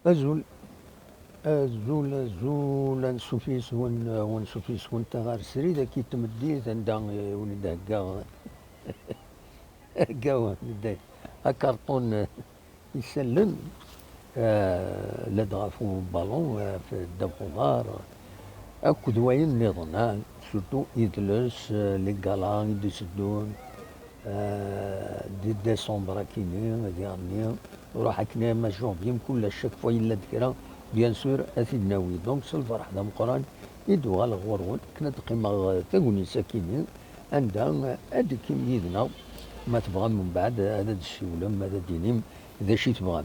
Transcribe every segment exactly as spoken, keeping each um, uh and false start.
Azul, azul, azul, ansuf yes-wen, ansuf yes-wen ɣer srid, akka i tmeddit, anda, eh, wen-d-heggaɣ, heggaɣ-wen-d akarṭun, eh, isallen, eh, la d ɣef ubalun, eh, ɣef ddabex uḍar, akked wayen nniḍen, ah, surtout idles, eh, les galas i d-iteddun, eh, di décembre akini, diɣenni, ruḥ akken arma janvier, mkul à chaque fois yella-d kra, bien sûr, ad t-id-nawi. Donc, s lferḥ d ameqqran i d-uɣaleɣ ɣur-wen, akken ad d-qqimeɣ, eh, tagnit akini, anda, eh, ad d-tekkim yid-neɣ, ma tebɣam mbeɛd ad d-tessiwlem, ad d-tinim d acu i tebɣam.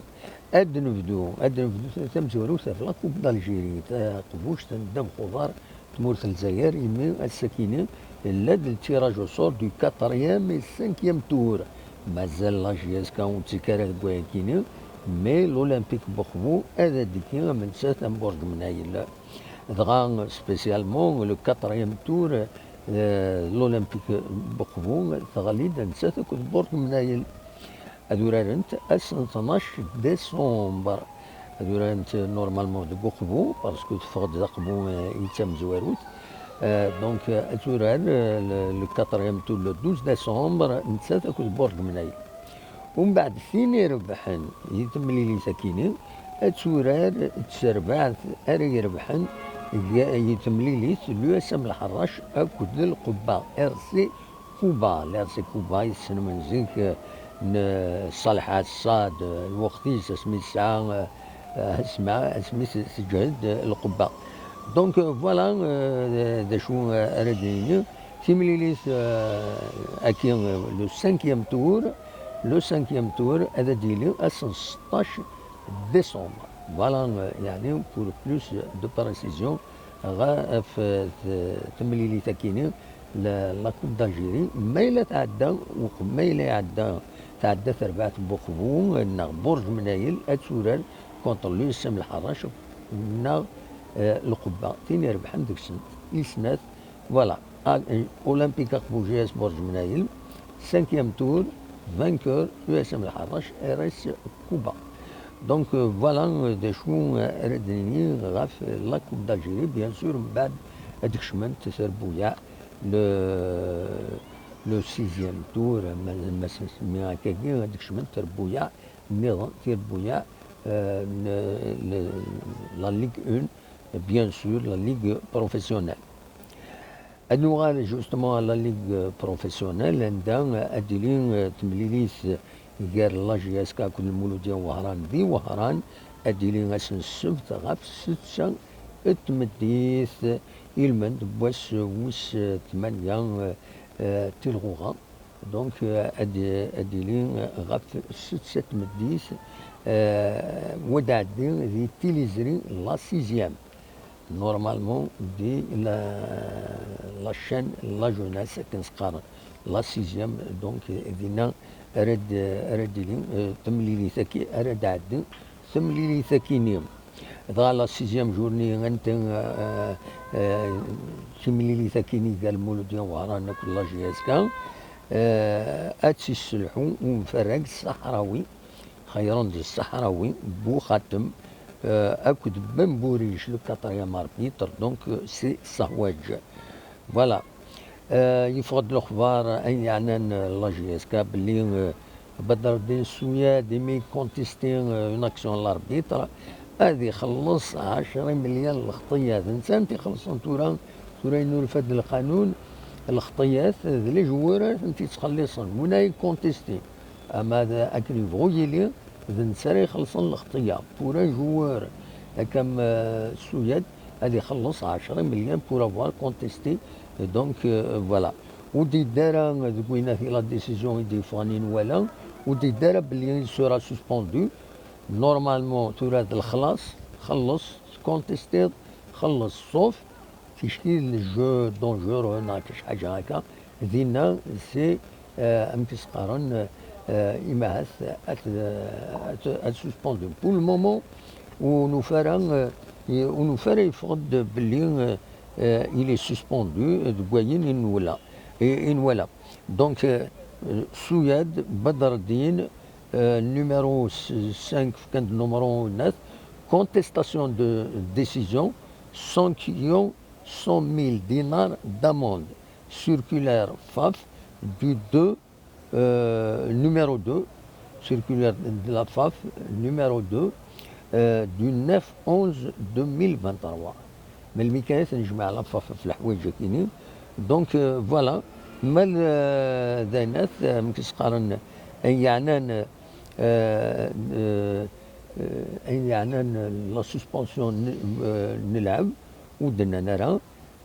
Ad d-nebdu, ad d-nebdu ta-, tamezwarut ɣef la Coupe d'Algérie, taqbuct n ddabex uḍar tmurt n Lezzayer, imi ass-akini yella-d le tirage au sort du quatrième et cinquième tour. Mazal la J S K ur d-tekki ara deg wayakini, mais l'Olympique Boqbu ad d-tekki am nettat am Burǧ Mnayel. Dɣa, spécialement, le quatrième tour, euh, l'Olympique Boqbu teɣli-d nettat akked Burǧ Mnayel. Ad urarent ass n tnac décembre. Ad urarent normalement deg Uqbu, parce que teffeɣ-d d Aqbu, eh, i d tamezwarut. Eh, donc, eh, ad turar, eh, le, le quatrième tour le douze décembre, nettat akked Burǧ Mnayel. Umbeɛd, tin irebḥen di temlilit akini, ad turar d terbaɛt ara irebḥen deg, di temlilit l'U S M Lḥerrac akked Lqubba R C Kuba, l'R C Kuba, i tessnem n zik, eh, n Ṣṣalḥa Ṣṣad, eh, lweqt-is asmi tesɛa, eh, asma, asmi s-, teǧhed, eh, lqebba. Donc, eh, voilà, eh, d acu, eh, ara d-nini. Timlilit, eh, aki, eh, le cinquième tour, le cinquième tour, ad d-yili ass n seṭṭac décembre. Voilà, eh, yeɛni, pour plus de précision, ɣef, eh, t-, temlilit akini, la, la Coupe d'Algérie, ma yella tɛedda, uqbel ma yella iɛedda, tɛedda terbaɛt n Buqbu neɣ Burǧ Mnayel, ad turar contre l'U S M Lḥerrac neɣ, eh, Lqubba. Tin irebḥen deg-sent i snat, voilà. Ah, eh, Olympique Aqbu J S Burǧ Mnayel, cinquième tour, vainqueur, U S M Lḥerrac, R S Kuba. Donc, euh, voilà, euh, d acu, euh, ara d-nini ɣef, euh, la Coupe d'Algérie. Bien sûr, mbeɛd ad d-kecment terbuyaɛ, le, le sixième tour, ma, ma s-nsemmi akkagi, ad d-kecment terbuyaɛ nniḍen, tirbuyaɛ, euh, n, le, la Ligue un, bien sûr, la Ligue professionnelle. Ad nuɣal justement à la Ligue professionnelle, anda ad d-tili, euh, temlilit gar la J S K akked Lmuludya n Wehran di Wehran, ad d-tili ass n ssebt ɣef setta n tmeddit, ilmend n wass wis tmanya, euh, euh, tilɣuɣa. Donc, euh, ad, ad d-tili, euh, ɣef setta n tmeddit, euh, wa d-ɛeddi di tiliẓri la sixième. Normalement, di la, la chaîne la jeunesse, akken s-qqaren, la sixième, donc, dinna ara d-, ara d-tili, euh, temlilit-agi, ara d-ɛeddi temlilit-agi-nni. Dɣa la sixième journée, anta, euh, euh, timlilit-agi-nni gar Lmuludya n Wehran akked la J S K, euh, ad tt-isselḥu umfarag ṣṣaḥrawi, Xayran d Ṣṣaḥrawi, Buxatem, euh, akked Ben Bouric, le quatrième arbitre, donc, euh, c'est Sahwaj. Voilà. Euh, yeffeɣ-d lexbar ayen yeɛnan, euh, la J S K, belli, euh, Badreddin Souyad, imi contesté, euh, une action n l'arbitre, ad ixelleṣ ɛecra imelyan n lxeṭṭiyat. Netta anta ixellṣen tura, tura yenulfa-d lqanun, lxeṭṭiyat d les joueurs ara tent-yettxelliṣen. Win ay contesté, ama d akken yebɣu yili, d netta ara ixellṣen lxeṭṭiya. Pour un joueur, akka am, euh, Souyad, ad ixelleṣ ɛecra imelyan pour avoir contesté. Et donc, euh, voilà. Ur d-yedda ara deg winati la décision i d-yeffɣen i nwala, ur d-yedda ara belli il sera suspendu. Normalement, tura d lexlaṣ, xelleṣ, tcontestiḍ, xelleṣ, sauf ticki le jeu dangereux neɣ ḥaǧa akka, dinna c'est, euh, amek i s-qqaren, euh, imahat ad, ad, ad suspendu. Pour le moment, ur nufi ara, euh, ur nufi ara yeffeɣ-d belli, euh, euh, il est suspendu deg wayen i nwala, i, i nwala. Donc, euh, Souyad, Badreddin, euh, numéro cinq, fkan-d numéro neuf, Contestation de décision, sanction cent mille dinars d'amende. Circulaire F A F du deux, euh, numéro deux, circulaire de la F A F numéro deux, euh, du neuf onze deux mille vingt-trois. Melmi kan i tennejmaɛ la F A F ɣef leḥwayeǧ-agi-nni. Donc, euh, voilà. Mal, euh, d ayen at, euh, amek i s-qqaren, ayen yeɛnan, euh, euh, euh, ayen yeɛnan la suspension n, euh, n lɛeb, ur d-nnan ara,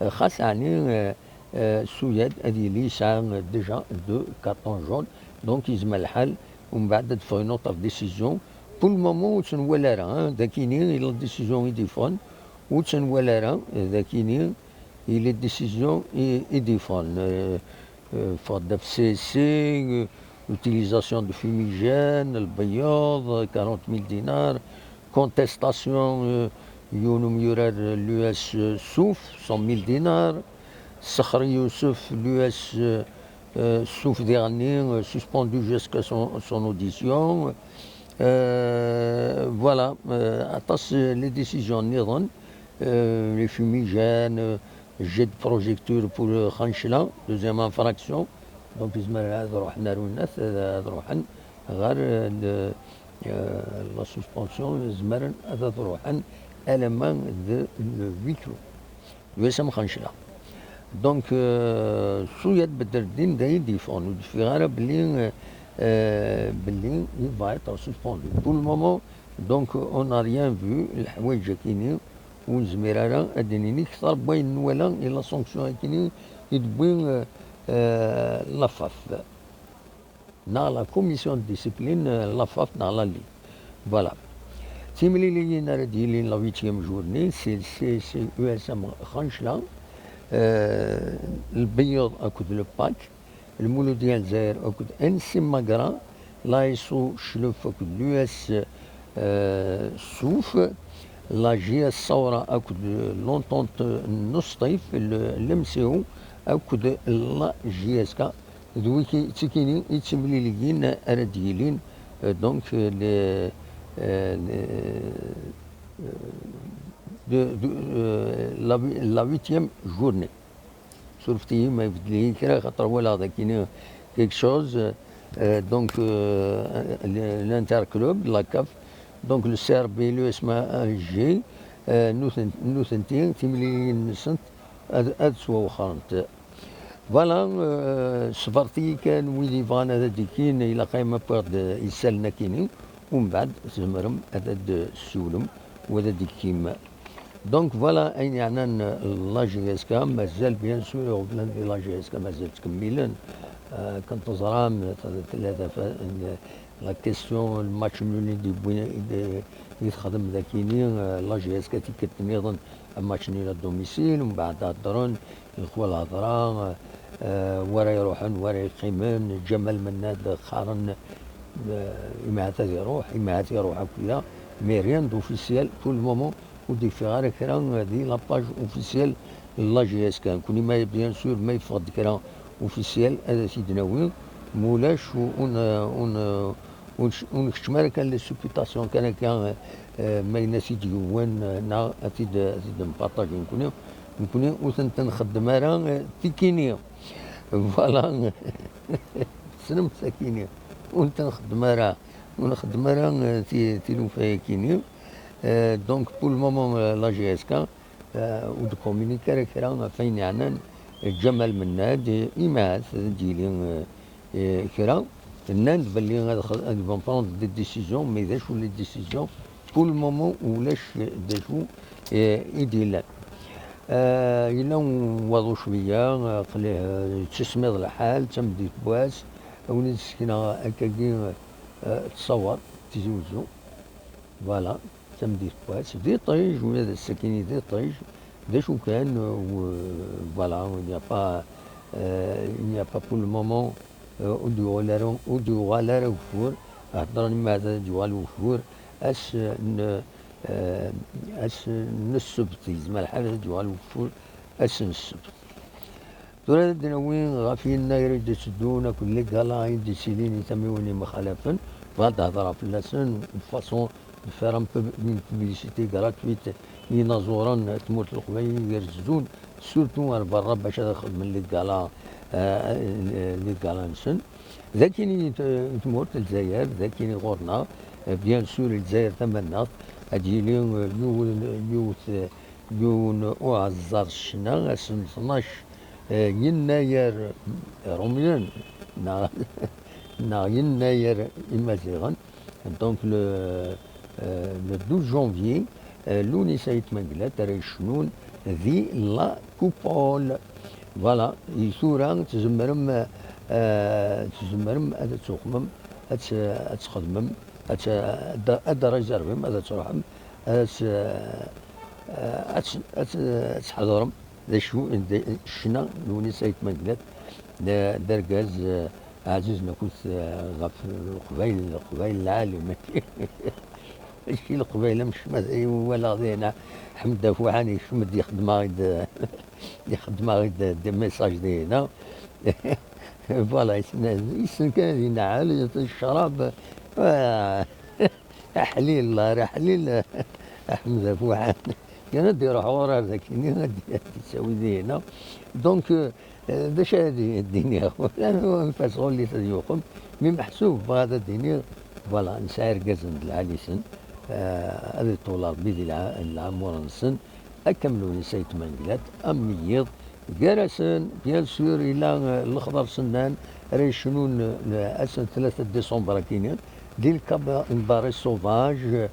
euh, xas ɛni, euh, euh, Suyad ad yili yesɛa, euh, déjà deux cartons jaunes, donc yezmer lḥal umbeɛd ad d-teffeɣ une autre décision. Pour le moment ur tt-nwala ara, hein, d akini i la décision i d-yeffɣen, ur tt-nwala ara, euh, d akini i les décisions i, i d-yeffɣen. Euh, euh, ffeɣ-d ɣef C S C, euh, utilisation de fumigène, lbeyyeḍ, quarante mille dinars, contestation, euh, yiwen umyurar, euh, l'U S, euh, Souf, cent mille dinars, Sexri Youssouf, l'U S, euh, euh, Souf diɣenni, euh, suspendu jusqu'à son, son audition. Euh, voilà, euh, aṭas, euh, les décisions nniḍen, euh, les fumigènes, euh, jet de projecteur pour, euh, Khanchla, deuxième infraction. Donc, yezmer ad ruḥen ar winnat, ad, ad ruḥen ɣer, euh, le, euh, la suspension, zemren ad, ad ruḥen alamma d le huis clos. L'U S M Khanchla. Donc, euh, Suyad Bedreddin d ayen d-yeffɣen, ur d-yeffiɣ ara belli, euh, euh, belli il va être suspendu. Pour le moment, donc, on n'a rien vu, leḥwayeǧ-agi-nni, ur nezmir ara ad d-nini kter n wayen nwala i la sanction-agi-nni i d-tewwi, euh, euh, la F A F. Neɣ la commission de discipline, euh, la F A F neɣ la Ligue. Voilà. Timliliyin ara d-yilin la huitième journée, c'est le C S C U S M Khanchla, euh, lbeyyeḍ akked le pack, lmuludya n Lezzayer akked N C Magra, la S O Chlef akked l'U S, euh, Souf, la J S Sawra akked l'entente n Usṭif, le, l'M C O akked la J S K. D wiki, d tikini i d timliliyin ara d-yilin, euh, donc, euh, le, euh, le, euh, de, de, euh, la, la huitième journée. Surfet-iyi ma ibeddel-iyi kra, xaṭer walaɣ d akini quelque chose, euh, donc, euh, le, l'interclub, la CAF, donc le C R B, le S M A G, euh, nuten-, nutenti, timliliyin-nsent ad, ad ttwawexxrent. Voilà, euh, ṣebret-iyi kan, wid yebɣan ad d-ikkin, ilaq-am ad wwiɣ-d isallen akini, umbeɛd tzemrem ad d-tessiwlem u ad d-ikkim. Donc voilà, ayen yeɛnan la J S K, mazal bien sûr iɣeblan di la J S K mazal ttkemmilen. Euh, kan teẓram, tella tafa-, la question, le match nul i d-yewwi, i d-, i texdem d akini, euh, la J S K tikkelt nniḍen, un match nul à domicile, umbeɛd heddren, lxwa lhedra, euh, wara iruḥen, wara yeqqimen, Ǧamal Mennad qqaren, euh, imhat ad iruḥ, imhat iruḥ akk ya, mais rien d'officiel pour le moment, ur d-yeffiɣ ara kra, euh, di la page officielle n la J S K. Nekkni ma, bien sûr, ma yeffeɣ-d kra officiel, ad t-id-nawi, ma ulac, ur, ur, ur, ur nekcem ara kan les supputations kan akka, euh, ma yella ad t-id-yewwen, euh, neɣ ad t-id-, ad t-id-npartaji nekkni. Nekkni ur tent-nxeddem ara, euh, tikini. Voilà. Tessnem sakini. Ur tent-nxeddem ara, ur nxeddem ara, euh, ti-, tilufa-yakini. Euh, donc, pour le moment, euh, la J S K, euh, ur d-communique ara kra ɣef wayen yeɛnan Ǧamal Mennad, euh, imhat ad d-yili, euh, eh, kra. Nnan-d belli ad x-, ad vont prendre des décisions, mais d acu les décisions? Pour le moment, ulac d acu, eh, i d-yellan. Eh, yella waḍu cwiya, eh, qlih, eh, yettismiḍ lḥal, d tameddit n wass, a wen-d-sekneɣ akkagi, eh, ttṣawar, Tizi Wezzu. Voilà, d tameddit n wass, d iṭij, ula d ass-akini d iṭij, d acu kan, euh, voilà, il n'y a pas, euh, il n'y a pas pour le moment, euh, ur d-yuɣal ara, ur d-yuɣal ara ugeffur, heddren imma ad d-yuɣal ugeffur, ass n, euh, ass n ssebt, yezmer lḥal ad d-yuɣal ugeffur ass n ssebt. Tura ad d-nawi ɣef yennayer i d-itteddun akked les galas i d-ittilin i tamiwin yemxalafen, bɣiɣ ad d-hedreɣ fell-asen de façon faire un peu une publicité gratuite i yinaẓuren n tmurt n Leqbayel i irezzun, surtout ar berra, bac ad xedmen les galas, euh, les galas-nsen. D akkin i t-, tmurt n Lezzayer, d akkin i ɣur-neɣ, euh, bien sûr, Lezzayer tamaneɣt, ad yili, euh, yiwen, yiwet, euh, yiwen uɛeẓẓer ccna, ass n tnac, euh, yennayer, euh, rumyen, neɣ, neɣ yennayer imaziɣen. Donc, le, euh, le douze janvier, euh, Lounissa Ayt Mengellat ara yecnun di La Coupole. Voilà, i tura tzemrem, euh, tzemrem ad tuqmem, ad t-, ad txedmem, ad t-, ad, ad réservem, ad truḥem, ad t-, euh, ad t-, ad t-, ad tḥedṛem. D acu, d ccna n Lounissa Ayt Mengellat, d, d argaz, eh, ɛzizen akk, eh, ɣef Leqbayel, Leqbayel lɛali, mačči, mačči Leqbayel am ccna, i walaɣ dinna, Ḥmed Afuḥan yekcem-d, yexdem-aɣ-id, yexdem-aɣ-id des messages dinna. Voilà, yessen, yessen kan ad yenɛel, yeṭṭes ccrab, ah, aḥlil, Allah, aḥlil, Ḥmed Afuḥan. Kan ad d-iruḥ ɣur-i ar dakini, ad d-, ad d-yettawi dinna. Donc, euh, d acu ara d-, d-iniɣ? Llan faṣ ɣulli ad yuqem, mi meḥsub bɣiɣ ad d-iniɣ, voilà, nesɛa irgazen d lɛali-sen, euh, ad iṭṭul Ṛebbi di lɛa-, lɛamur-nsen, akka am Lounissa Ayt Mengellat, am wiyiḍ, gar-asen, bien sûr, yella, euh, Lexḍer Sennan, ara yecnun, euh, ass n tlata décembre akini, di lkabaret sauvage,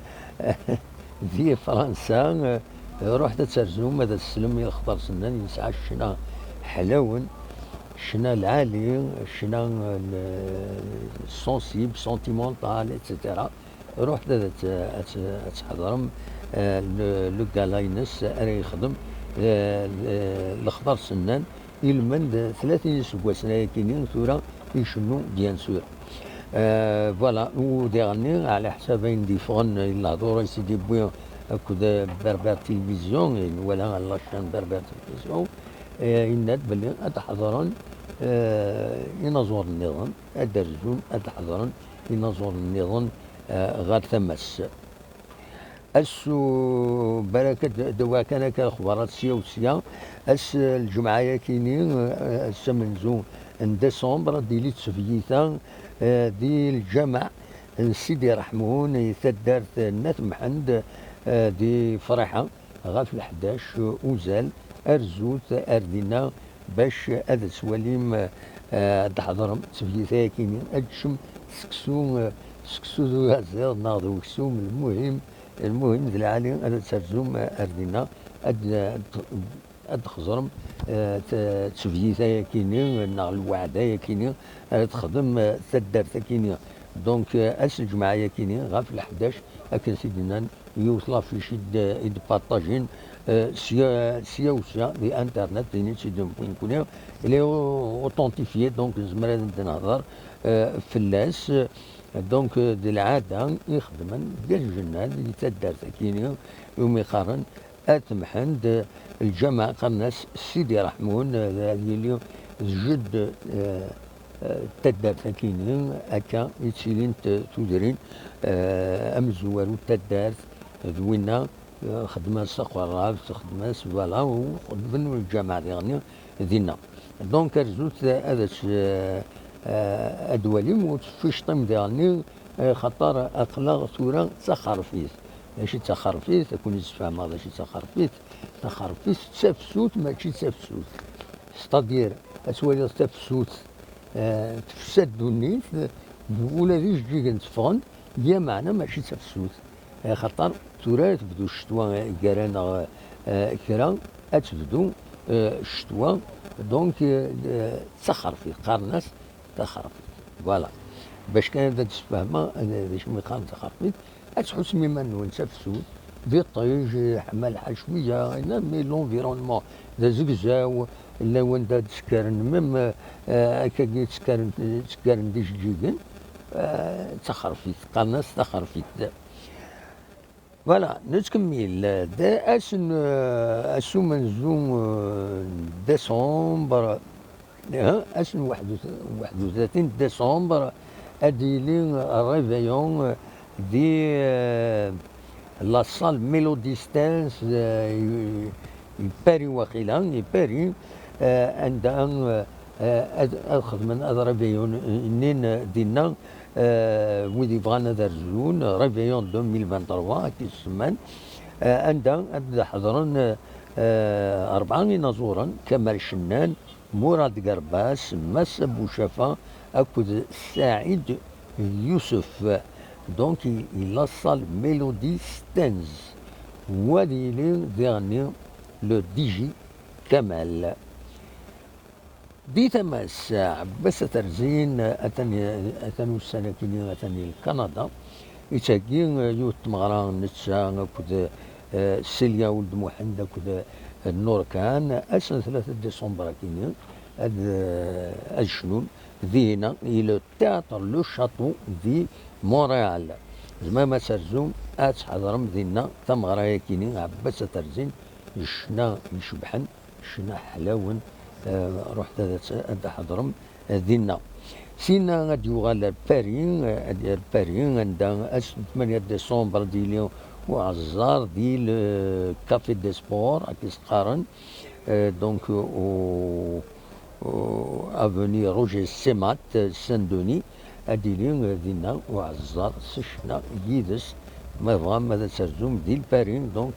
di Fransa, ruḥet ad terzum, ad teslem i Lexḍer Sennan, yesɛa ccna ḥlawen, ccna lɛali, ccna, euh, sensible, sentimental, et cetera. Ruḥet ad t-, ad t-, ad tḥeḍrem, euh, le, le gala-ines ara yexdem, euh, euh, Lexḍer Sennan, ilmend tlatin iseggasen ayakini tura icennu, bien sûr. Euh, voilà, u diɣenni, ɛla ḥsab ayen d-yeffɣen, i lehdur i s-id-yewwi akked Berbère Télévision, i nwala la chaîne Berbère Télévision, eh, yenna-d belli ad d-ḥeḍren, eh, inaẓuren nniḍen, ad d-rzun, ad d-ḥeḍren inaẓuren nniḍen, eh, ɣer tama-s. Ass u baraka d-, d-, wa kan akka lexbarat sya u sya. Ass, eh, lǧemɛa-yakini, eh, ass amenzu n décembre, ad d-tili tsebgyit-a, eh, di lǧameɛ n Sidi Reḥmun, i taddart n At Mḥend, eh, di Friḥa, ɣef leḥdac uzal. Arzut ar dinna bac ad twalim, eh, ad d-tḥeḍrem tsebgyit-ayakini, ad teččem seksu, eh, seksu d uyaziḍ neɣ d weksum, lmuhim, lmuhim d lɛali ad terzum ar dinna, ad, ad, ad txeẓrem, eh, t-, tsebgyit-ayakini neɣ lweɛda-yakini ara texdem, eh, taddart-akini. Donc, eh, ass lǧemɛa-yakini ɣef leḥdac, akken s-i d-nnan, yiwet l'affiche i d-, i d-partajin, eh, sya, sya u sya di internet, din i tt-id-newwi nekkni. Elle est au-, authentifiée, donc nezmer ad d-nehder, eh, fell-as. Donc, eh, d lɛada i xedmen gar lǧennan di taddart-akini, umi qqaren At Mḥend, eh, lǧameɛ qqaren-as Sidi Reḥmun, eh, ad yili d jedd, eh, eh, taddart-akini, akka i ttilint, eh, tudrin, eh, amezwaru n taddart d winna, eh, xedmen-as taqerrabt, xedmen-as, voilà, u xedmen lǧameɛ diɣenni dinna. Donc, arzut, eh, ad as-, eh, eh, ad walim, ur tefficṭim diɣenni, eh, xaṭer aql-aɣ tura d taxerfit. D acu i d taxerfit? Ad ken-id-sfehmeɣ d acu i d taxerfit. Taxerfit d tafsut, mačči d tafsut. C'est-à-dire, ad twaliḍ tafsut, eh, tefsa ddunit, ula d ijeǧǧigen tteffɣen, lameɛna mačči d tafsut. Axaṭer tura tebdu ccetwa, eh, gar-aneɣ, eh, kra, ad tebdu, eh, ccetwa, donc, eh, d taxerfit, qqaren-as taxerfit. Voilà. Bac kan ad d-sfehmeɣ, eh, d acu mi qqaren taxerfit, ad tḥussem iman-nwen d tafsut, d iṭij, ḥma lḥal cwiya, mais l'environnement d azegzaw, llan wanda ttekkaren, même, eh, akkagi ttekkaren, ttekkaren d ijeǧǧigen, eh, d taxerfit, qqaren-as taxerfit. Voilà, nettkemmil. D ass n, eh, ass umenzu, eh, n décembre, eh, ass n waḥed u-, waḥed u tlatin décembre, ad d-yili réveillon, eh, di, eh, la salle Mélodie Stenz, eh, i, i Paris waqila, i Paris, eh, anda, eh, eh, ad, ad xedmen, ad réveillon-nin dinna, eh, wid yebɣan ad rzun, réveillon deux mille vingt-trois, akka i s-semman, eh, anda ad ḥeḍren, eh, rebɛa inaẓuren, Kamal Cennan, Murad Gerbas, Massa Bouchafa akked Saïd Youssouf. Donc, i, i la salle Mélodie Stenz. Wa ad yili diɣenni le D J Kamal. Di tama-s, Ɛebbas At Rẓin, atan, atan ussan-agi-nni, atan di Kanada. Yettheggi, eh, yiwet n tmeɣra netta akked, eh, Silya Uld Muḥend akked, eh, Nurkan, ass n tlata décembre-agi-nni, ad, eh, ad cnun dihina, i le théâtre Le Château di Montréal. Tzemrem ad terzum, ad tḥeḍrem dinna tameɣra-agi-nni, Ɛebbas At Rẓin, ccna icebḥen, ccna ḥlawen, eh, ruḥet ad, ad tḥeḍrem, eh, dinna. Sinna ad yuɣal ar Paris, eh, ad, ar Paris, anda ass n tmanya décembre ad yili uɛeẓẓar di le Café des Sports, akka i s-qqaren, eh, donc, au, au avenue Roger Semat, eh, Saint-Denis, ad yili, eh, dinna uɛeẓẓar s ccna yid-s, ma tebɣam ad terzum di Paris, donc,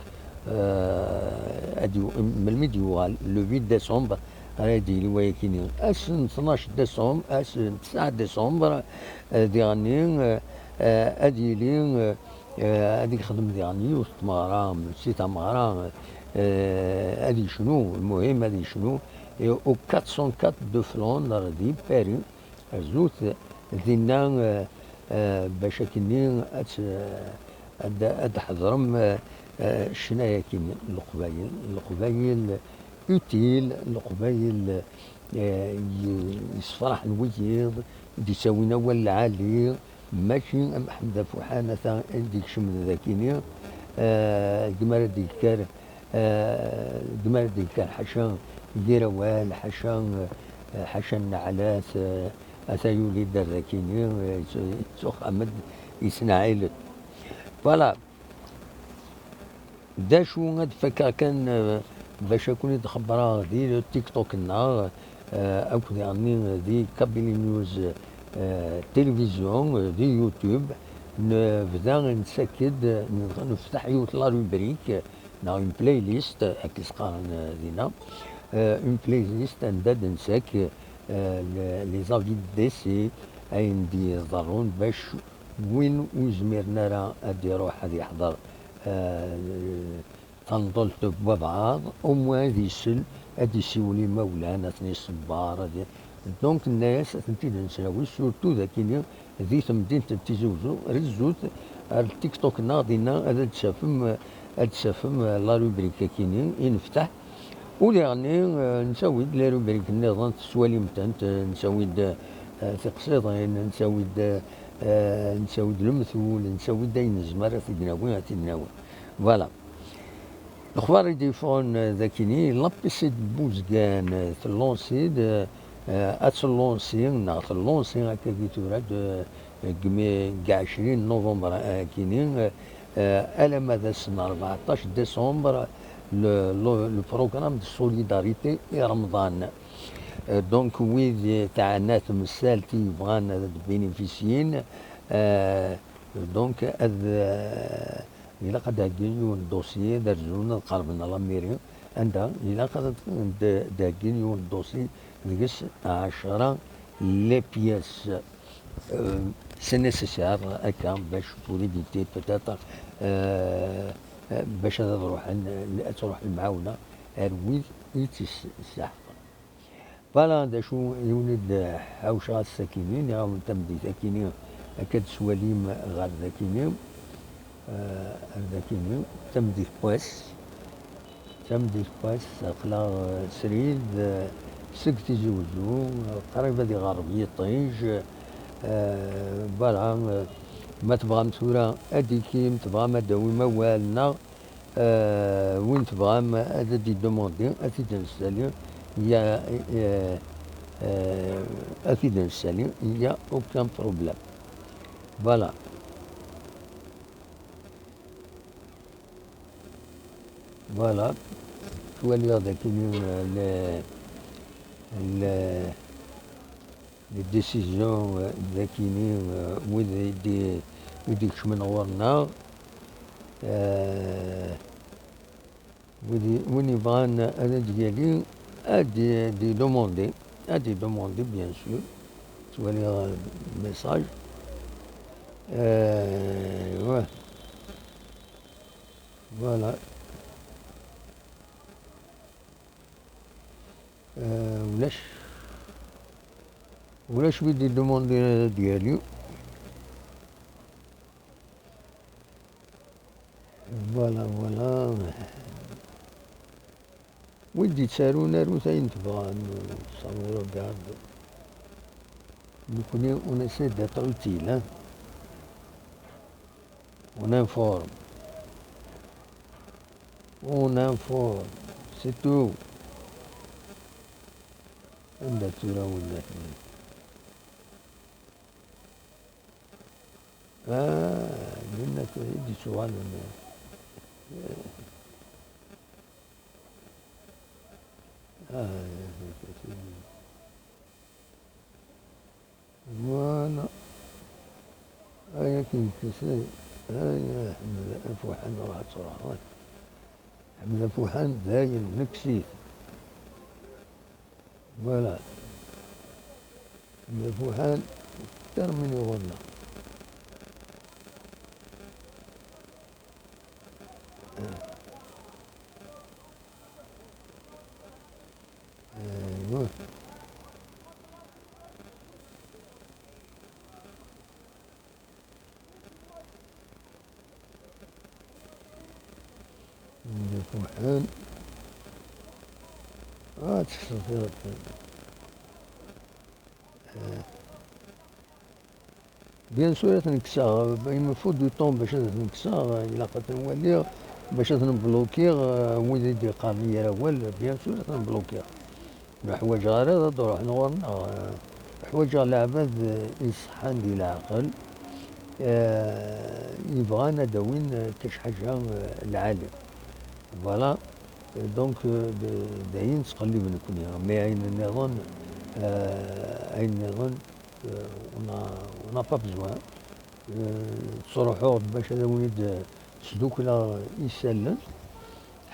eh, ad yu-, melmi d-yuɣal, le huit décembre, ara d-yili wayakini. Ass n tnac décembre, ass n tesɛa décembre, eh, diɣenni, eh, eh, ad yili, eh, eh, ad yexdem diɣen yiwet n tmeɣra, si tameɣra, eh, ad yecnu, lmuhim ad yecnu, eh, au quatre cent quatre de Flandre di Paris, rzut dinna, eh, eh, bac akkenni ad, ad, ad tḥeḍrem, eh, eh, ccna-yakini, Leqbayel, Leqbayel utile, Leqbayel, eh, y-, yessefraḥen wiyiḍ, d-ittawin awal lɛali, mačči am Ḥemda Fuḥan ata i d-ikecmen dakini, eh, deg mi ara d-yekker, eh, deg mi ara d-yekker ḥaca yir awal, ḥaca, eh, ḥaca nneɛlat, eh, ata yuli-d ar dakini, eh, yettu-, yettuxxam-d, yettneɛɛil-d. Voilà. D acu ad fakkeɣ kan, eh, bac ad ken-id-xebbreɣ di TikTok-nneɣ, eh, akked yeɛni di Kabylie News, eh, Télévision, eh, di YouTube, nebda nettak-d, n-, nefteḥ yiwet la rubrique, neɣ une playlist, akka i s-qqaren, eh, dinna, eh, une playlist anda d-nettak, eh, le-, les avis de décès, ayen d-iḍerrun, bac win ur zmiren ara ad iruḥ ad yeḥḍer, eh, tanḍelt n wabɛaḍ, au moins ad isel, ad isiwel i imawlan, ad ten-iṣebber, ad i-, donc, nna-yas ad tent-id-nesnawi, surtout dakini di temdint n Tizi Uzzu, rezzut ar TikTok-nneɣ, dinna ad, ad d-tafem, ad d-tafem la rubrique-akini i nefteḥ. U diɣenni, eh, nettawi-d la rubrique nniḍen, tettwalim-tent, eh, nettawi-d, eh, tiqsiḍin, nettawi-d, eh, nettawi-d lemtul, nettawi-d ayen nezmer ad t-id-nawi, ad t-id-nawi. Voilà. Lexbar i d-yeffɣen, eh, dakini, l'A P C de Bouzgane, eh, tellansi-d, eh, eh, ad tellansi, neɣ tellansi akkagi tura-d, eh, deg mi, deg ɛecrin novembre, eh, akini, eh, eh, alamma d ass n rbeɛṭac décembre, le, le, le programme de solidarité i Remḍan. Eh, donc, wid, eh, teɛna temsalt i yebɣan ad bénéficyin, eh, donc, ad, eh, ilaq ad d-heggin yiwen n dossier, ad rzun, ad qerben ɣer la mairie, anda ilaq ad d-, d-heggin yiwen n dossier deg-s ɛecra les pièces. Euh, c'est nécessaire, akka, bac pour éviter peut-être, euh, euh, bac ad ruḥen, ad truḥ lemɛawna ar wid i tt-isseḥqen. Voilà, d acu i wen-id-ḥawceɣ ass-akini, niɣ tameddit-akini, akka d-twalim ɣer dakini, eh, ar dakini, tameddit n wass, tameddit n wass, aql-aɣ, eh, srid, eh, seg Tizi Uzzu, eh, qrib ad iɣerreb yiṭij, eh, voilà, eh, ma tebɣam tura ad d-tikim, tebɣam ad d-tawim awal, neɣ Eh, win tebɣam ad d-idemandi, ad t-id-nessali, il y a, eh, eh, ad t-id-nessali, il y a aucun problème. Voilà. Voilà. Ttwaliɣ d akini, euh, les, les, les décisions, euh, d akini, euh, wid i d-, i d-ikecmen ɣur-neɣ. Euh, wid i, win yebɣan ad d-yali, ad d-, ad d-idumandi, ad d-idumandi, bien sûr. Ttwaliɣ, euh, message. Euh, ouais. Voilà. Euh, ulac, ulac wid idumandin ad d-yali. Voilà, voilà. Wid d-yettarun, arut ayen tebɣam, ça vous regarde. Nekkni, on essaie d'être utile, hein. On informe. On informe. C'est tout. Anda tura winnat-nni? Ah, winnat i d-yettuɣalen. Ah, voilà. Ay akken tesɛi, ay Ḥmed Afuḥan, ruḥ ad truḥeḍ. Ḥmed Afuḥan dayen, nekkes-it. Voilà. Ḥmed Afuḥan, terminé ɣur-neɣ. Aywa. Anda fuḥen. Ah, tesseftiḍ. Ah. Bien sûr, ad ten-kkseɣ. Il me faut du temps bac ad ten-kkseɣ. Ilaq ad ten-waliɣ, bac ad ten-blokiɣ, euh, wid i d-yeqqaren yir awal, bien sûr, ad ten-blokiɣ. Ur ḥwaǧeɣ ara ad d-ruḥen ɣur-neɣ. Ḥwaǧeɣ leɛbad, eh, iṣeḥḥan di leɛqel, eh, yebɣan ad d-awin, eh, ṭṭic ḥaǧa, eh, lɛali. Voilà. Eh, donc, eh, d, d ayen ttqellib nekkni. Mais ayen nniḍen, eh, ayen nniḍen, eh, on a, on n'a pas besoin. Eh, ttruḥuɣ-d bac ad awen-id-sdukleɣ isallen.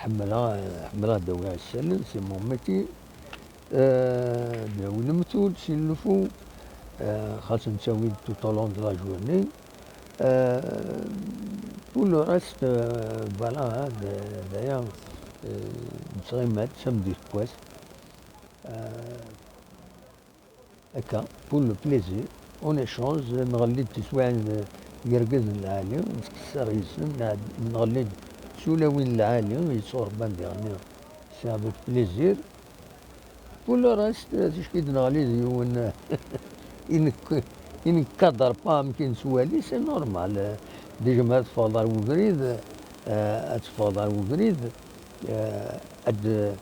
Ḥemmleɣ, ḥemmleɣ ad d-awiɣ isallen, c'est mon métier. Euh, d-awi lemtul, s'il le faut. Euh, xas nettawi-d tout au long de la journée. Euh, pour le reste, euh, voilà, hein, d, d aya, euh, nettɣima-d, samedi d wass. Euh, Akka, pour le plaisir, on échange, nɣelli-d tiswiɛin, eh, yergazen lɛali, nettqeṣṣir yis-sen, nɛed-, nɣelli-d s ulawin lɛali, yetturebban diɣenni, c'est avec plaisir. Pour le reste, eh, ticki d-neɣli d yiwen, eh, i nek-, i nekkader pas amek i nettwali, c'est normal. Eh, déjà ma ad teffɣeḍ ar webrid, eh, ad teffɣeḍ ar webrid, eh, ad, eh,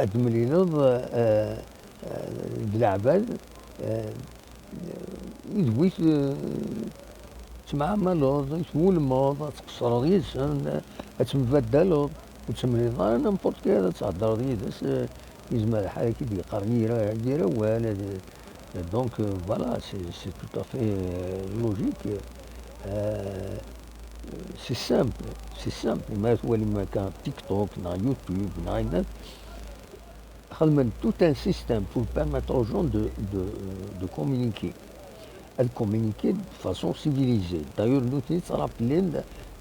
ad temlileḍ, eh, eh, d leɛbad, eh, idwi-t, eh, temɛamaleḍ, twulmeḍ, ad tqeṣṣreḍ yid-sen, eh, ad tembaddaleḍ, ur temlileḍ ara n'importe quel ad theddreḍ yid-s, eh, yezmer lḥal ad k-id-yeqqar yir, yir awal, ad, donc, euh, voilà, c'est, c'est tout à fait, euh, logique. Euh, c'est simple, c'est simple. Ma twalim akka TikTok, neɣ YouTube, neɣ ayen, xedmen tout un système pour permettre aux gens de, de, de communiquer. De communiquer de façon civilisée. D'ailleurs, nous,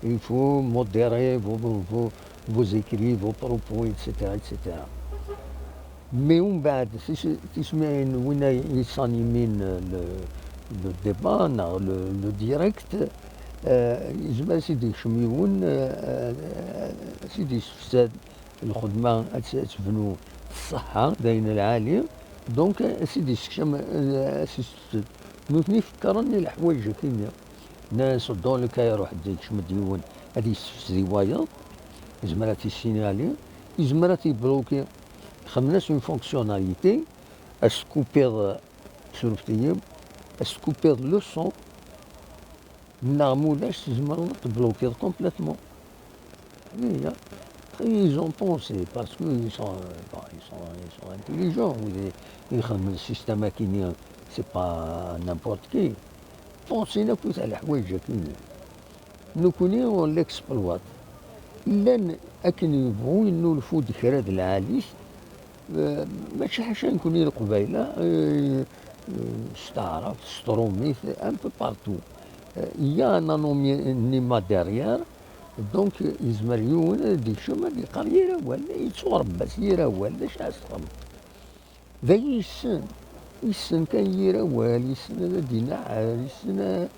il faut modérer vos, vos, vos, vos écrits, vos propos, et cetera, et cetera. Mais umbeɛd, tis-, tismin win ay yessanimin le, le débat, neɣ le, le direct, euh, yezmer ad s-id-yekcem yiwen, euh, euh, ad s-id-yessefsad lxedma ad tt-, ad tebnu tṣeḥḥa, d ayen lɛali. Donc, ad s-id-yessekcam, eh, ad s-yessefsed. Nutni fekkren i leḥwayeǧ akkenni. Nnan-as, dans le cas, iruḥ-d, yekcem-d yiwen, ad yessefsed i wayeḍ, yezmer ad t-yessinali, yezmer ad t-yebloki. Xedmen-as une fonctionnalité, ad s-tkupiḍ, surfet-iyi, ad s-tkupiḍ le son, neɣ ma ulac, tzemreḍ ad teblokiḍ complètement. Iya. Ils ont pensé, parce que ils sont, euh, bon, ils sont, ils sont intelligents, wid i ixedmen système akini, c'est pas n'importe qui. Pensé akk i leḥwayeǧ akini. Nekkni on l'exploite. Llan akken yebɣu yennulfu-d kra d lɛali-t, eh, mačči ḥaca nekkni Leqbayel, eh, eh, s taɛrabt, s trumit, un peu partout. Eh, il y a un anonymat derrière, donc yezmer yiwen ad d-ikcem ad iqqar yir awal, yettuɣerbas yir awal, d acu ara s-txedmeḍ? D ayen yessen. Yessen kan yir awal, yessen ad d-ineɛɛel, yessen, eh,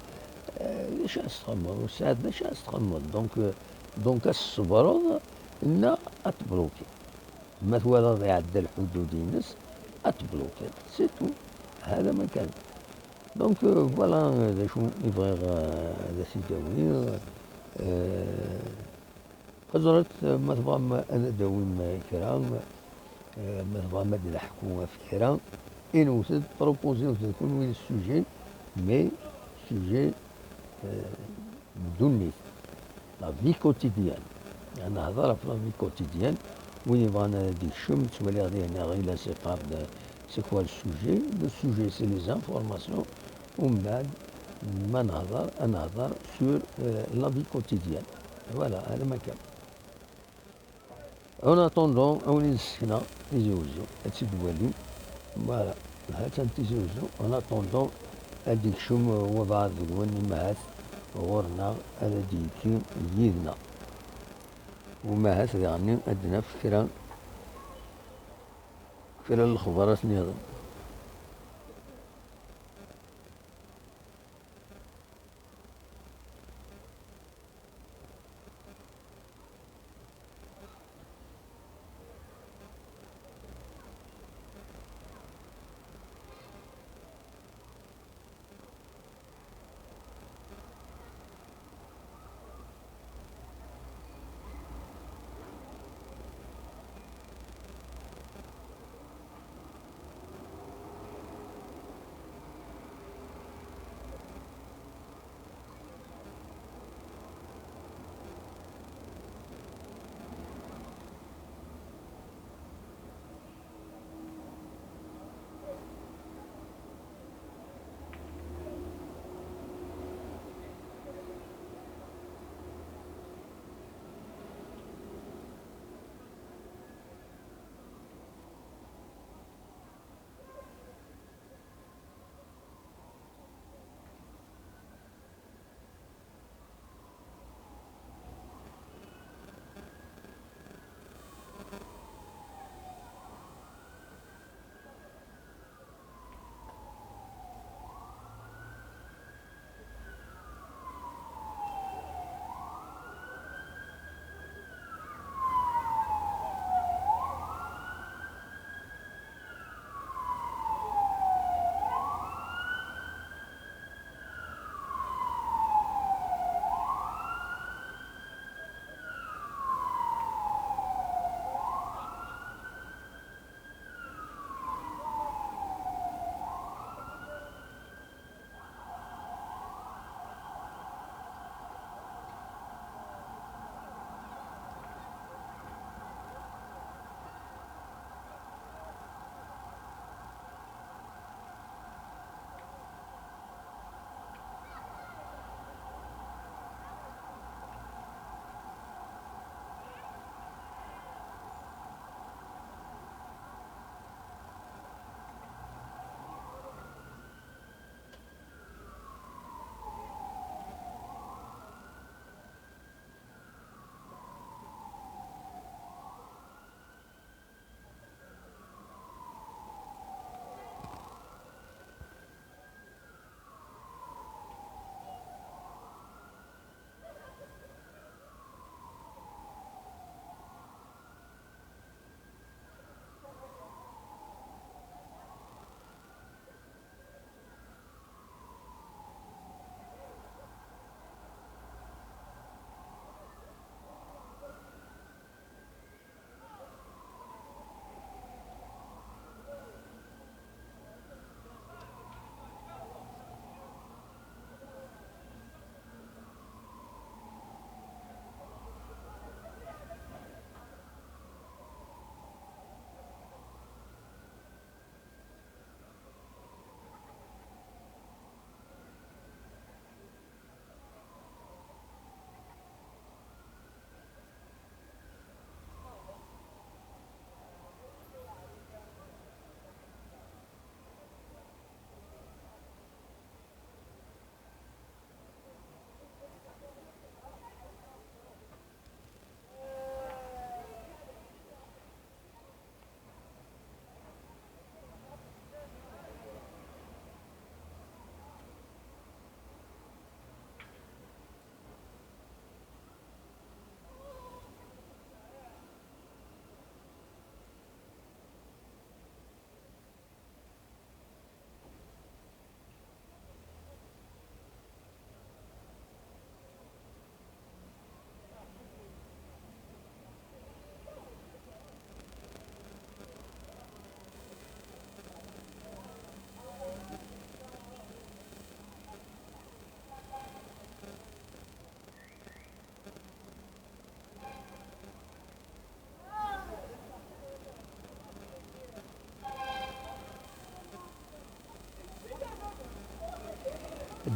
eh, d acu ara s-txedmeḍ, ur tesɛiḍ d acu ara s-txedmeḍ. Donc, eh, donc ad tṣebreḍ neɣ ad teblukiḍ. Ma twalaḍ iɛedda lḥudud-ines, ad teblukiḍ. C'est tout. هذا ما كان. Donc, euh, voilà, euh, d acu i bɣiɣ, euh, ad as-d-awiɣ. Euh, Xeẓret, ma tebɣam ad d-tawim kra, eh, ma tebɣam ad d-neḥku ɣef kra, inewwet-d, proposez-d kunwi le sujet, mais sujet, eh, n ddunit, la vie quotidienne. Ad nehḍer ɣef la vie quotidienne. Win yebɣan ad d-ikcem, ttwaliɣ dihin il a ses parts de c'est quoi le sujet? Le sujet, c'est les informations. Umbeɛd ma nehḍer, ad nehḍer sur, euh, la vie quotidienne. Voilà, هذا ما كان. En attendant, ad wen-d-ssekneɣ Tizi Wezzu, ad tt-id-twalim. Voilà, ha-tt-an Tizi Wezzu. En attendant, ad d-ikcem wabɛaḍ deg-wen, imahat ɣur-neɣ, ad d-yekki yid-neɣ. Umahat daɣen ad d-naf kra, kra n lexbarat nniḍen.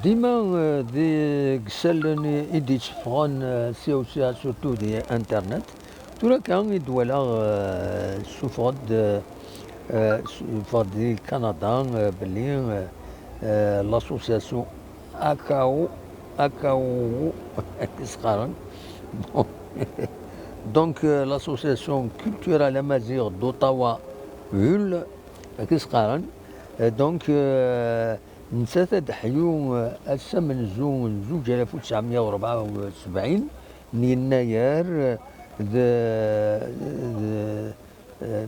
Dima, euh, deg isallen i d-yetteffɣen, euh, sya u sya, surtout di internet. Tura kan i d-walaɣ, euh, ssufeɣ-d, euh, euh, ssufeɣ-d di Kanada, euh, belli, euh, euh, l'association A K O, A K O, i s-qqaren. Bon. Donc, euh, l'association culturelle amazigh d'Ottawa, Hull, i s-qqaren. Euh, donc, euh, Nettat ad d-teḥyu, eh, ass amenzu n zuǧ alaf u tesɛemya u rebɛa u sebɛin n yennayer, eh, d, d, eh,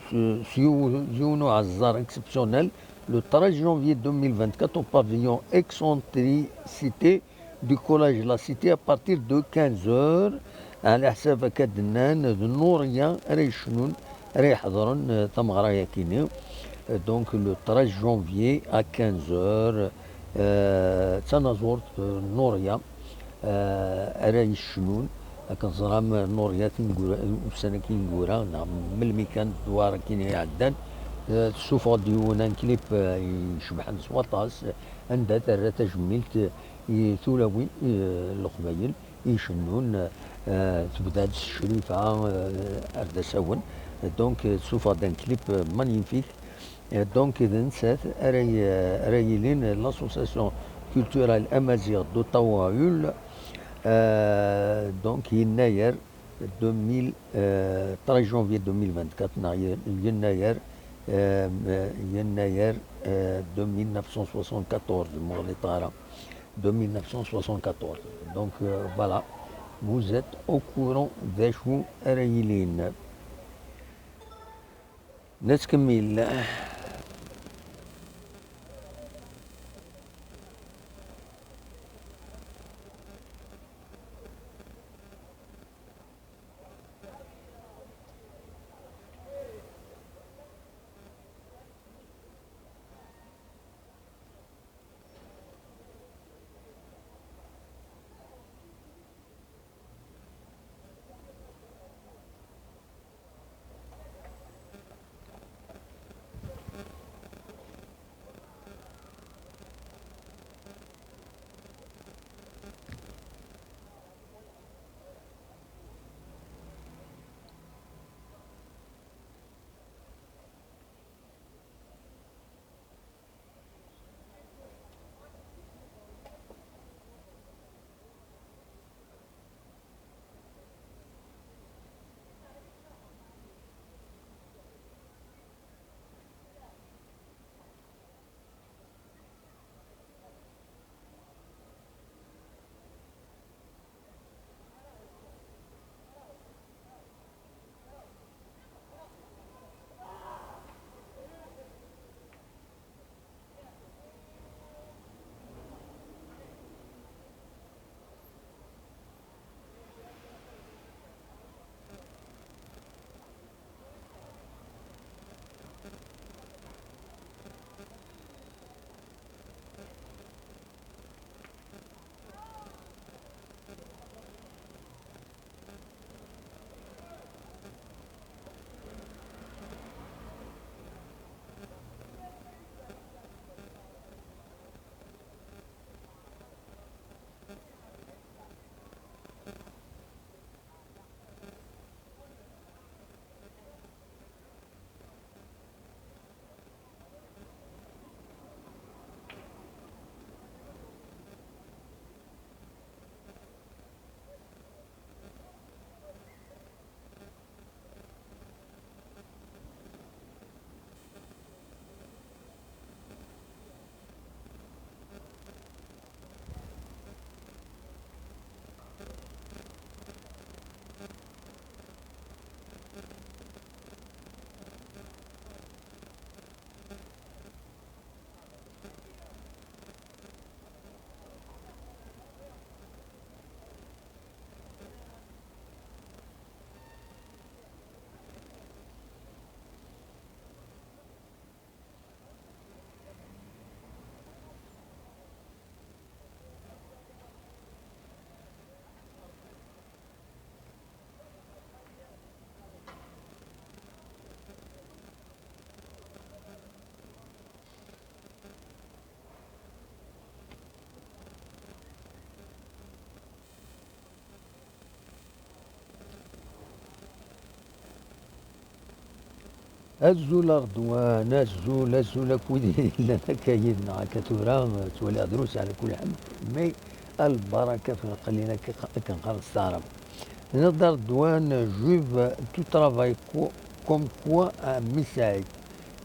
s, s yiw-, yiwen uɛeẓẓer exceptionnel, le treize janvier deux mille vingt-quatre au pavillon Excentricité du collège de la Cité à partir de quinze heures, ɛla ḥsab akka d-nnan d Nuṛya ara yecnun, ara iḥeḍren, eh, tameɣra-yakini. Eh, donc le treize janvier à quinze heures, eh, d tanaẓurt, eh, Nuṛya, eh, ara yecnun. Akken teẓram, Nuṛya tineggura, ussan-agi ineggura, neɣ melmi kan ddwar-akini iɛeddan, eh, tessufeɣ-d yiwen un clip, eh, icebḥen s waṭas, anda terra tajmilt, eh, i tulawin, i, eh, n Leqbayel i icennun, eh, tebda-d s Crifa, eh, ar d asawen. Donc, eh, tessufeɣ-d un clip, eh, magnifique. Eh, donc, d nettat ara y-, ara yilin l'association culturelle amazigh d'Ottawa Hull. Eh, donc, yennayer deux mille, eh, treize janvier deux mille vingt-quatre, neɣ ye-, yennayer, eh, yennayer, eh, deux mille neuf cent soixante-quatorze, ma ur ɣliṭeɣ ara. Deux mille neuf cent soixante-quatorze. Donc, euh, voilà, vous êtes au courant d acu ara yilin. Nettkemmil. Azul a Ṛedwan, azul, azul akk wid yellan akka yid-neɣ akka tura, ttwaliɣ drus ɛla kulli ḥal, mais a lbaraka fi leqlin akka, akken qqaren s taɛrabt. Nniɣ-d a Ṛedwan, Juve, tu travailles co-, comme quoi à Messac?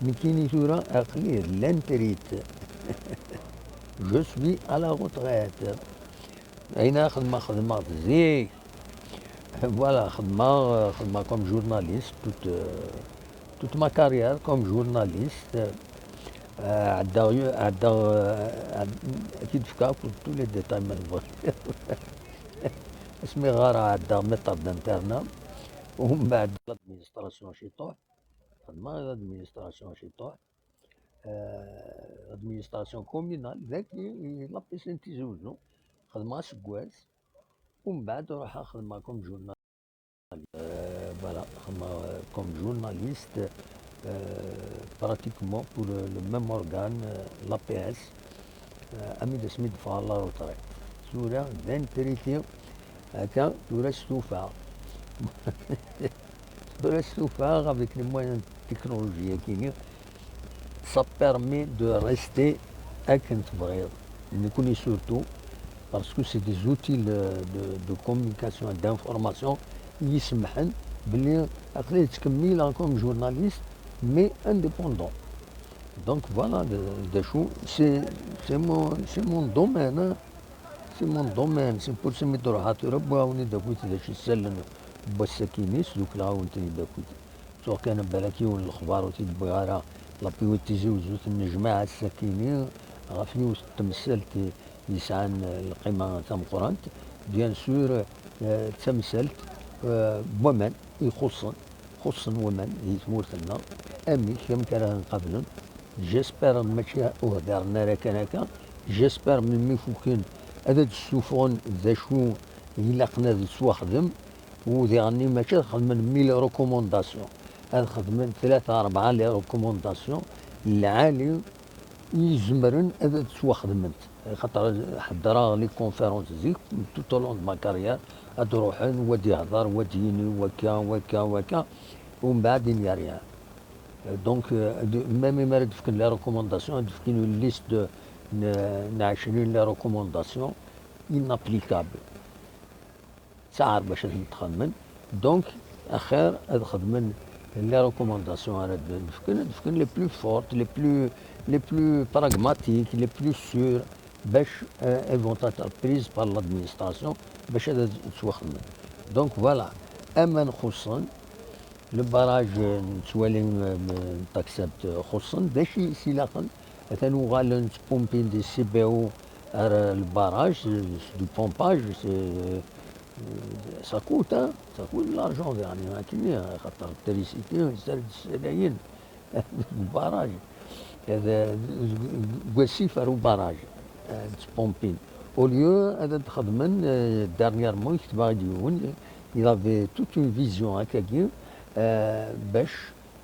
Nekkini tura aql-i d l'intrit. Je suis à la retraite. Ayen ara xedmeɣ, xedmeɣ-t zik. Voilà, xedmeɣ, xedmeɣ comme journaliste toute, euh, toute ma carrière comme journaliste. Euh, ɛeddaɣ, ɛeddaɣ, euh, ɛed-, ad k-id-fkeɣ akk tous les détails ma tebɣiḍ. Asmi ɣareɣ ɛeddaɣ maître d'internat, umbeɛd l'administration ciṭuḥ, xedmeɣ l'administration ciṭuḥ, euh, l'administration communale, dagi, la piscine Tizi Uzzu, xedmeɣ aseggas, umbeɛd ruḥeɣ xedmeɣ comme journaliste. Euh, voilà, xedmeɣ, euh, comme journaliste, euh, pratiquement pour le, le même organe, euh, l'A P S, euh, ami d asmi d-ffɣeɣ la retraite. Tura d intrit, akka, tura stufaɣ. Tura stufaɣ avec les moyens de technologie, akini, ça permet de rester akken tebɣiḍ. Nekkni surtout, parce que c'est des outils de, de, de communication et d'information i yi-semḥen belli aql-i ttkemmileɣ comme journaliste, mais indépendant. Donc voilà, d, d acu, c'est, c'est mon, c'est mon domaine, hein. C'est mon domaine, c'est pour ça mi d-ruḥeɣ tura wwiɣ-awen-id akkit d acu isallen n wass-akini, sdukleɣ-awen-ten-id akkit. Ttuɣ kan balak yiwen n lexbar ur t-id-wwiɣ ara, la P O T Tizi Uzzu tennejmaɛ ass-akini ɣef yiwet n temsalt i yesɛan lqima tameqqrant, bien sûr, euh, d tamsalt, euh, n waman ixuṣṣen, xuṣṣen waman di tmurt-nneɣ, amek, amek ara ten-qablen. J'espère mačči ur hdiren ara kan akka, j'espère melmi fukken ad d-ssufɣen d acu ilaqen ad ttwaxdem, u diɣenni mačči ad xedmen mille recommandations, ad xedmen tlata rebɛa les recommandations lɛali i izemren ad ttwaxedment. Xaṭer ḥeddreɣ les conférences zik, tout au long de ma carrière, ad d-ruḥen, wa d-ihder, wa d-yini, wakka, wakka, wakka, umbeɛd il n'y a rien. Euh, donc, euh, de, même mi ara d-fken les recommandations, ad d-fken une liste de, n, n ɛecrin les recommandations inapplicables. Tesɛa bac ad tent-txemmen. Donc, axir ad xedmen les recommandations ara d-fken, ad fken les plus fortes, les plus, les plus pragmatiques, les plus sûres, bac, euh, elles vont être prises par l'administration, bac ad ttwaxedmen. Donc voilà, aman xuṣṣen, le barrage, euh, nettwali, euh, n Taxabt, euh, xuṣṣen, d acu i s-ilaqen? Atan uɣalen ttpumpin di Sibéo ar, euh, le barrage, euh, c'est du pompage, c'est, euh, ça coûte, hein, ça coûte de l'argent, يعني, akkenni, xaṭer l'électricité, yesɛa-d ssalayen deg ubaraj, deg wasif ar ubaraj, eh, ttpumpin. Au lieu ad d-xedmen, eh, dernièrement, ketbeɣ-d yiwen, il avait toute une vision akkagi, eh, bac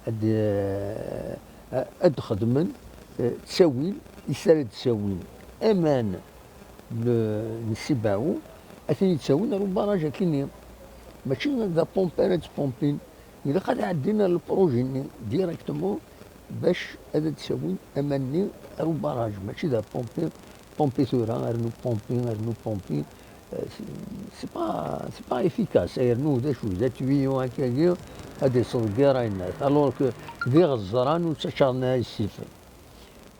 ad, eh, ad xedmen, eh, ttawil, is ara d-ttawin aman n, n Sibɛu, ad ten-id-ttawin ar ubaraj akkenni. Mačči d apompe ara ttpumpin. Ilaq ad ɛeddin ar lpruji-nni directement bac ad d-ttawin aman-nni ar ubaraj. Mačči d apompi, pompi tura, rnu pompi, rnu pompi. Euh, c'est, c'est pas, c'est pas efficace. Rnu d acu, d atwiyu akkagi, ad iṣeḍgir ayennat. Alors que d iɣeẓran ur ttaččaren ara isifen.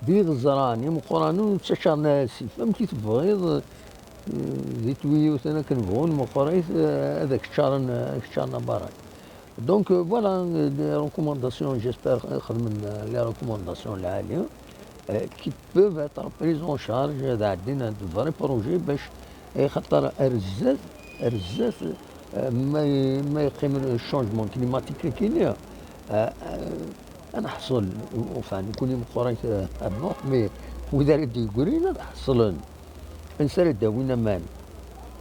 D iɣeẓran imeqqranen ur ttaččaren ara asif. Amek i tebɣiḍ, eh, di twiyutin akken bɣun meqqrit, eh, ad ak-ččaren, ad ak-ččaren abarak? Donc, euh, voilà, euh, des recommandations, j'espère, euh, xedmen, euh, les recommandations lɛali, euh, qui peuvent être prises en charge, ad ɛeddin ad vrai projet bac, eh, xaṭer ar zdat, ar zdat, eh, ma, ma yeqqim le changement climatique akkenni, eh, eh, ad neḥṣel, enfin, nekkni meqqrit, eh, ad nruḥ, mais wid ara d-yeggrin ad ḥeṣlen. Ansi ara d-awin aman?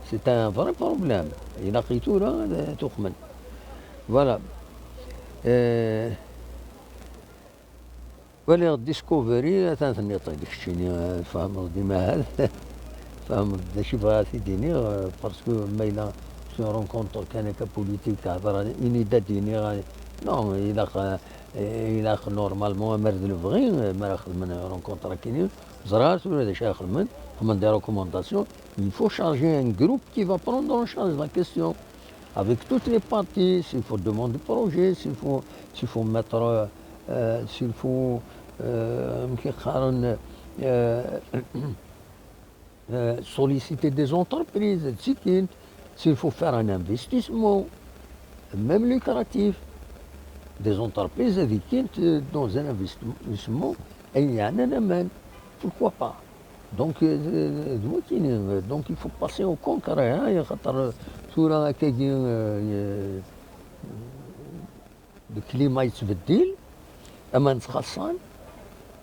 C'est un vrai problème. Ilaq i tura ad tuxmen. Voilà. Eh, Waliɣ Discovery, atan tenniḍ-d keččini, eh, tfehmeḍ-d imahal. Tfehmeḍ-d d acu i bɣiɣ ad t-id-iniɣ, eh, parce que ma yella c'est une rencontre kan akka politique, hḍer, ini-d ad d-iniɣ, eh, Non, ilaq, ilaq normalement, amer d lebɣi, mi ara xedmen rencontre akini, ẓriɣ tura d acu ara xedmen, xedmen des recommandations. Il faut charger un groupe qui va prendre en charge la question avec toutes les parties, s'il faut demander projet, s'il faut, s'il faut mettre, euh, euh, s'il faut, euh, amek i qqaren, euh, euh, solliciter des entreprises, d tikkin, s'il faut faire un investissement, même lucratif, des entreprises ad ikkint, euh, dans un investissement ayen yeɛnan aman. Pourquoi pas? Donc, euh, d wakini, euh, donc il faut passer au concret, hein, axaṭer, euh, tura akkagi, euh, euh, le climat yettbeddil, aman ttxaṣṣan.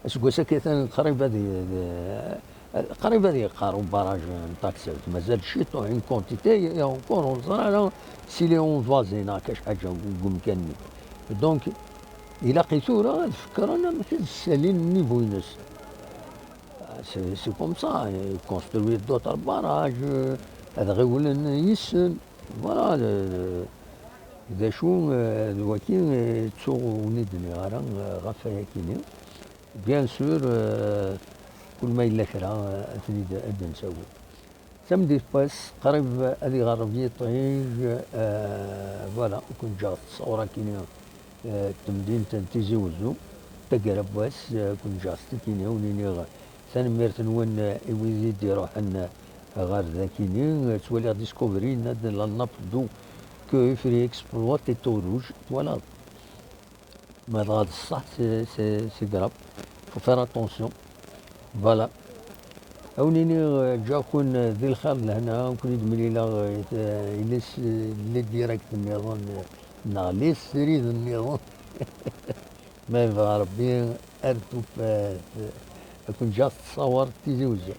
Aseggas-agi atan qrib ad y-, ad, qrib ad yeqqar ubaraj n Taksawt. Mazal ciṭuḥ, une quantité, et encore ur neẓri ara s'il est en phase neɣ akka ḥaǧa deg umkan-nni. Donc, ilaq i tura ad fekkren amek ad ssalin niveau-ines. C'est, c'est comme ça, construire d'autres barrages, ad ɣiwlen yes-sen. Voilà, le, le, d acu, euh, d waki, euh, ttuɣ ur d-nniɣ ara, euh, ɣef wayakini. Bien sûr, euh, kul ma yella kra, euh, ad ten-id, ad d-nsawi. Tameddit n wass, qrib ad iɣerreb yiṭij, euh, voilà, ad ken-ǧǧeɣ s tṣawra-kini, euh, n temdint n Tizi Wezzu, taggara n wass, euh, ad ken-ǧǧeɣ s tikini, ad wen-iniɣ tanemmirt-nwen, euh, i wid i d-iruḥen, euh, ɣer dakini. Euh, ttwaliɣ Discovery yenna-d la nappe d'eau que Ifri exploite est au rouge, twalaḍ. Ma dɣa d ṣṣeḥ, c'est, c'est, c'est grave. Faut faire attention. Voilà. Ad wen-iniɣ, euh, ǧǧiɣ-ken, euh, di lxir d lehna, ad ken-id-mlileɣ, euh, les, euh, les directs nniḍen, euh, neɣ les séries nniḍen. Ma yebɣa Rebbi, ar tufat. Ad ken-ǧǧeɣ s tṣawart Tizi Wezzu.